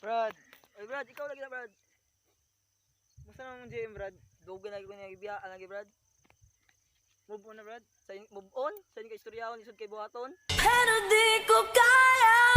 Brad. Oy Brad, ikaw lagi na, Brad. Musta naman mong JM, Brad? Dugan lagi ko niya gibiya, lagi, Brad. Move on na, Brad. Sa move on, sa inyo kay istoryahon, isod kay buhaton. Pero di ko kaya.